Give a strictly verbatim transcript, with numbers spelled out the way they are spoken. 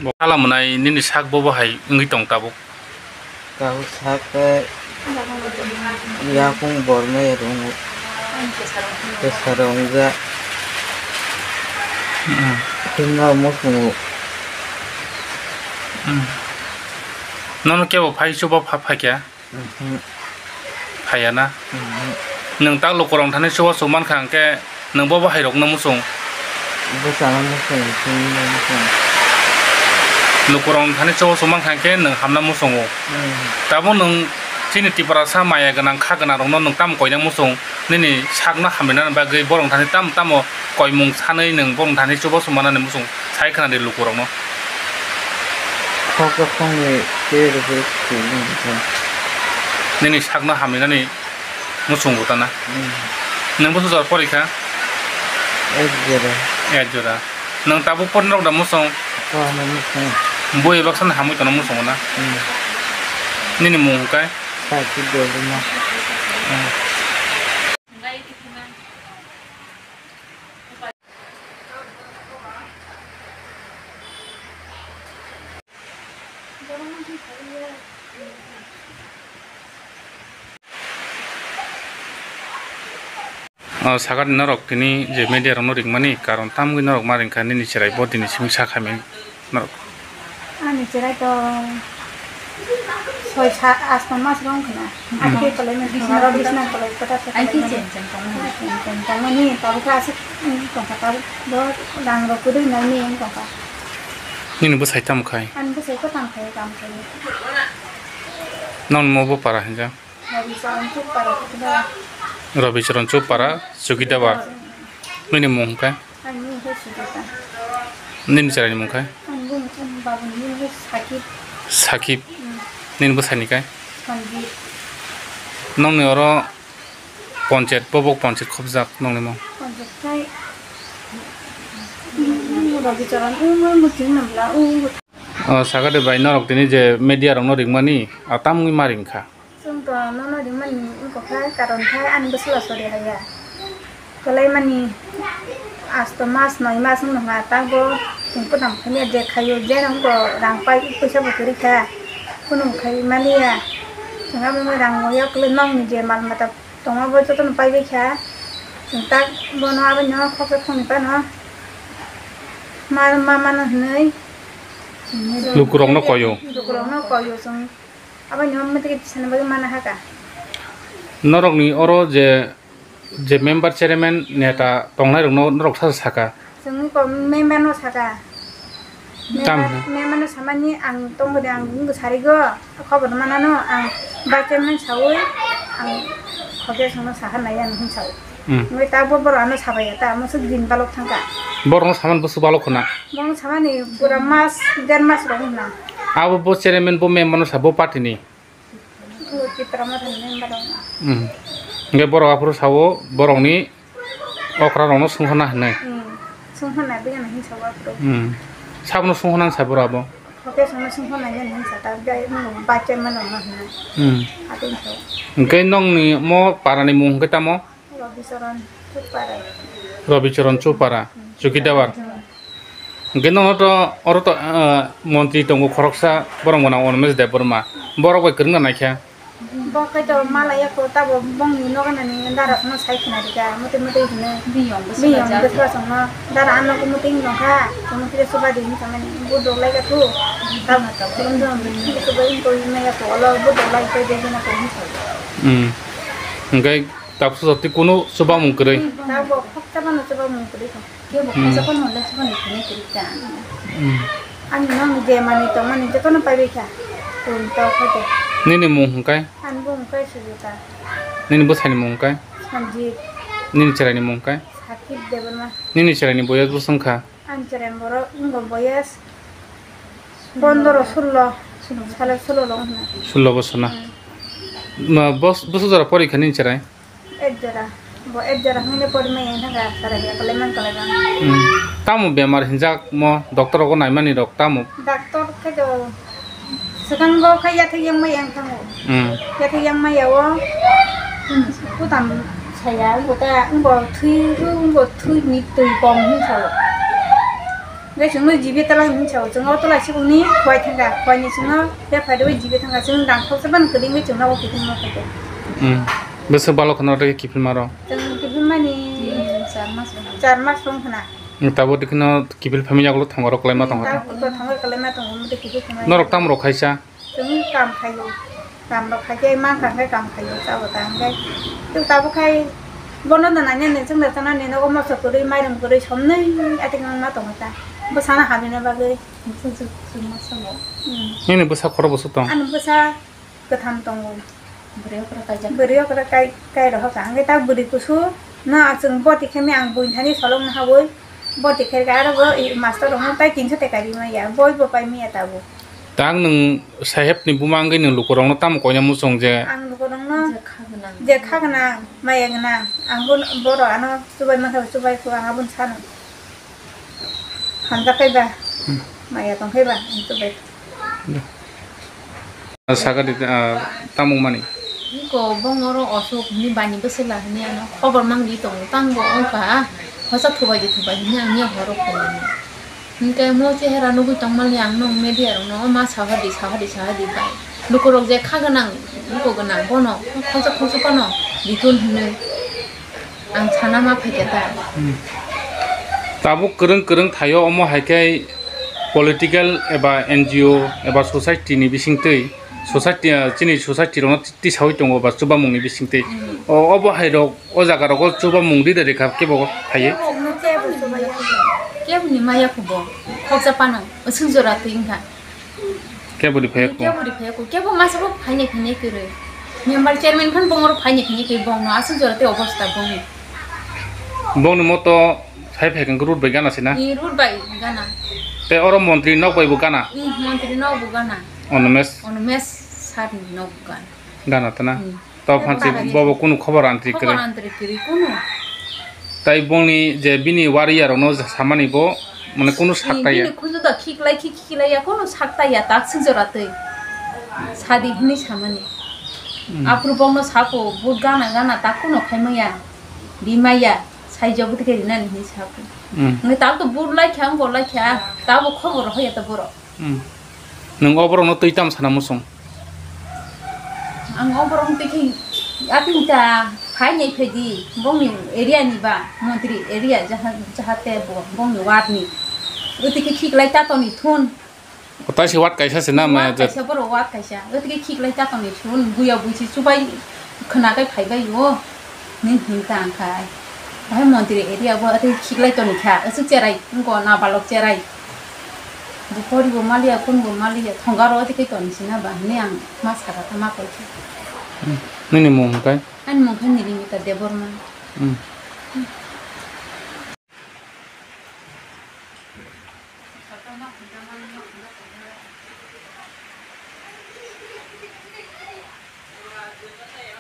Bo kala mwnai nini sak bobo hai wngwi tong tabuk. Tabuk sak khe yakung bormai rwngo. Kwsa rwngjak. Hmm. Himno muchungo. Hmm. Nono kebo phai chuba pha phaikya? Mhm. Phaiya na? Mhm. Nwng tak lukurok thani chubachu mankha hwnkhe nwng bo bahairokno muchung? Bwsano muchung, chini muchung. Lukurok thani chubachu mankha hwnkhe nwng hamna muchungo. Mhm. Tabuk nwng chini Tiprasa maya gwnang kha gwnangrokno nwng tamo koina muchung? Nini sakno hamrina bagwi borok thani tamo tamo koimung sanwi nwng borok thani chubachu manani muchung sai khwnadi lukurokno. Kok kok songni tei rwgwi twi wngkha. Nini sakno hamrinani muchung butana. Hmm. Nwng bwsajora porikha? Ek jora. Ek jora. Nwng tabuk pornirok da muchung? Porna muchung. Bui baksa hamwi tongna muchungo na? Hmm. Nini mung hwnkhe? Sakhi Debbarma. Hmm. O sakani norok tini je media rokno ringmani karon tamgwi norok ma ringkha nini chwrai bo tini simi sakha mani norok. Ani chwrai to soi sa asto mas rong khna. Hmm. Aike kolai mani aro bisna kolai kota se kolai mani. Chen chen tongmani. Chen chen tongmani, tabuk khe aswk, hmm, tongkha tabuk bo rang rok kwrwi nai ni wng tongkha. Nini bwsai tamo khai? Ani bwsai ko tamo khai, kam khai. Nong mo bo para hinja? Rabicharan Chupara, Chowkidar. Rabicharan Chupara, Chowkidar. Nini mung hwnkhe? Ani mung khe Sujata. Nini chwraini mung khe? Ani bung, ani babuni mung khe Sakib. Sakib. Hmm. Nini bwsani khe? Sanjib. Nongni oro ponchayat, bobok ponchayat khobjak nongni mung? Ponchayat khai, hmm, Rabicharan, um, um, muchung nambla, um. O, sakha de bai, norok tini je media rokno ringmani, a tamungni ma ringkha? Chwng to nono rimani wngkha, karon khe ani bwsla sori haiya. Kwlaimani asto mas, noi mas wngkha, tabuk chwng kwthang phani je khaio, je wngkha rang pai, puisa bo kwrwi kha, kunu khai maliya. Chwng abo rang bo yak kwlwi nokni je mal mata tongma bo jotono paibai kha. Chwng tak bono abono khoksa khoni phano ma, ma mano hinwi. Lukurokno koyo. Lukurokno koyo chwng. Abono mwtwi sana bagwi mana haka. Norokni oro je, je member, chairman, neta tongnairokno norok sa saka? Chwngni ko member no saka. Tam. Member, member no samani ang tongbo de, ang wngbo sarigo, khobor manano ang vice chairman sawi ang khobor songno saha nai ang hin sawi. Hmm. Wngwi ta bo borok ano sabaiya ta, musuk din balok thangka. Borokno saman busu balok khna. Borokno samani pura mas, der mas rok wngna. Abo bo chairman bo member no sa bo party ni. Chitra Motha ni member wngna. Hmm. Hingke borok aphuru sao borokni okra rokno sungkhana hinwi. Hmm. Sungkhana bini hin sao aphuru. Hmm. Sabno sungkhana sa borok abo. Hoke songno sungkhana hinwi sa ta, bai, hmm, bai chairman rokno hinwi. Hmm. Atwng sao. Hingke nongni mo parani mung hingke tamo? Rabicharan Chupara. Rabicharan Chupara, Chowkidar. Hwnkhe nono to, oro to, ah, montri tongo khoroksa, borok mwnang Animesh Debbarma. Borok bai kwrwngna naikha. Bo khe to malaya ko tabo bongni nogo nani dara phano sai khna rikha, muti muti hino. Biyong bwsajak. Biyong bwsajak no dara ano ko muti nokha, kono kire soba di hinwi tongmani. Bo dok lai kha thu. Tamo to. Kono dong ni soba in ko maya ko olo bo dok lai kha de hino ko hinwi. Hmm. Hwnkhe Tabuk sujak twi kunu chubamung kwrwi. Tabuk khoksa phano chubamung kwrwi kha. Kebo Hmm. khoksa phano hwnle chubamung kwrwi kwrwi kha. Hmm. Ani nang je manwi tongmani jotono paibai kha. Tun tok kha de. Nini mung hwnkhe? Ani bung hwnkhe Sujata. Nini bwsaini mung hwnkhe? Sanjit. Nini chwraini mung hwnkhe? Sakib Debbarma. Nini chwraini boyes bwswk wngkha? Ani chwraini borok wngkha boyes pondro, sullo, sale sullo lo wngkha. Sullo bosor na? Hmm. Ma, bos-, bosor jora porikha nini chwrai? Ek jora. Bo ek jora hwnle porimani thangkha, chwrai ya kwlai man kwlai bang. Hmm. Tamo bemar hinjak mo, doctor rogo naimani rok tamo? Doctor khe do swkang bo khe yathek yang mai yang thango. Hmm. Yathek yang mai ya o, hmm, kutam saya, wngbo ta, wngbo thwi, wngbo thwi ni twi kong hin sao. Tei chwngno jibi tala hinwi sao, chwng o tola sibukni khwai thangkha, khwaini chwngno bek phaidi bai jibi thangkha, chwng rang khoksa ban kwdwngwi chwngno o kiphilma phaikha. Hmm. Bwswk balo khwna tei kiphilma rok? Chwng kiphilmani char mas rok. Char mas rok khwna. Hmm, tabuk dikhino kiphil phaimani yagulo thongor kwlaima tongkha. Tabuk to thongor kwlaima tongo, omo tei kiphil phaimani. Norok tamo rok khaisa? Chwng kam khaio, kam rok khai khe mankha khe kam khaio, chao ta hwnkhe. Tei tabuk khai bono da nanya ni chwngno chana ni nogo moso kwrwi, mairum kwrwi, somnwi atik wngma tongo ta. Bwsano hamina bagwi. Bwsa chuk chuk ma samo. Hmm. Nini bwsa khoro bwswk tong? Ani bwsa kwtham tongo. Bwrwi okra kaijak. Bwrwi okra kai, kai rohor ka. Hwnkhe ta bwrwi kusu no chwng boti khe mi ang buini thani solong no hawi. Boti khe ka aro bo i master rok no tai tinso teka ri maya. Boi bo pai maya tabuk. Tang nwng saheb ni buma wngwi nwng lukurokno tamo koina muchung je? Ang lukurokno je kha gwnang, je kha gwnang, maya gwnang. Ang bo, borok ano chubai mankha, chubai kho, ang abono sano. Hamjak khe ba, hmm, maya tong khe ba, ang chubai. Sakadi, ah, tamo mani? Iko bongoro osuk hwnwi bani bwswla hwnwi ano khobor mangwi tongo, tang bo wngkha, hosa thubai di thubai hwnwi ang ya horo phunuknwi. Hinkhe mo chehera nugwi tongmani ang nwng media rokno, "O ma, sahadi, sahadi, sahadi bai." Lukurok je kha gwnang, luku gwnang, bono khoksa khoksa phano ditun hwnwi ang sana ma phaikha ta. Hmm. Tabuk kwrwng kwrwng thaio, omo hai khe political eba N G O eba society ni bisingtwi, society, ah, chini society rokno tisawi tongo ba chubamungni bisingtwi. Hmm. O, obo hai rok o jaga rogo chubamung rida rikha kebo phaiwi? Kebo ni maya khubo, khoksa phano, aswk jora twi wngkha. Kebo ri phaiya kho? Kebo ri phaiya kho, kebo masa bo phainai phainai kwrwi. Member chairman phan bongoro phainai phainai kwrwi, bongno aswk jora tei obosta bongni. Bongni moto phai phai khe road bai gana sina? Ni road bai gana. Tei oro montri nok bai bo gana? Ni montri nok bo gana. Onomesh? Onomesh sir ni nok bo gana. Gana tana? Hmm. To phansi bobo kunu khobor antri kwrwi. Khobor antri kwrwi kunu. Tai bongni je bini warrior rokno samani bo mane kunu sakta ya. Bini khuju da khiklai khi khiklai ya kunu sakta ya tak sing jora twi. Sadi hini samani. Hmm. Aphuru bongno sako but gana gana tak kunu khaimaya. Rimaya. Sai jobo tike rinani hini sako. Hmm. Ngi tak to but lai kha ngo lai kha. Tabo khobor hoya ta borok. Hmm. Nwng o borokno twi tamo sana muchung? Ang o borokno twi khe atini ta phainai phaidi, bongni area ni ba, montri area jaha-, jahate bo, bongni ward ni. Twi khe khiklai ta toni thun. O taisi ward kaisa se na maya? Ward kaisa, borok ward kaisa. Twi khe khiklai ta toni thun, buya buisi chubai khwna kai phaibai o. Nini hinta ang khai. Bahai montri area bo atwi khiklai toni kha. Aswk cherai, wngko nabalok cherai. Bo pori bo maliya, kun bo maliya, thongaro ati kai toni sina ba, hini ang ma saka ta ma koi khe. Hmm. Nini mung kai? Ani mung khai Nirimita Debbarma. Hmm.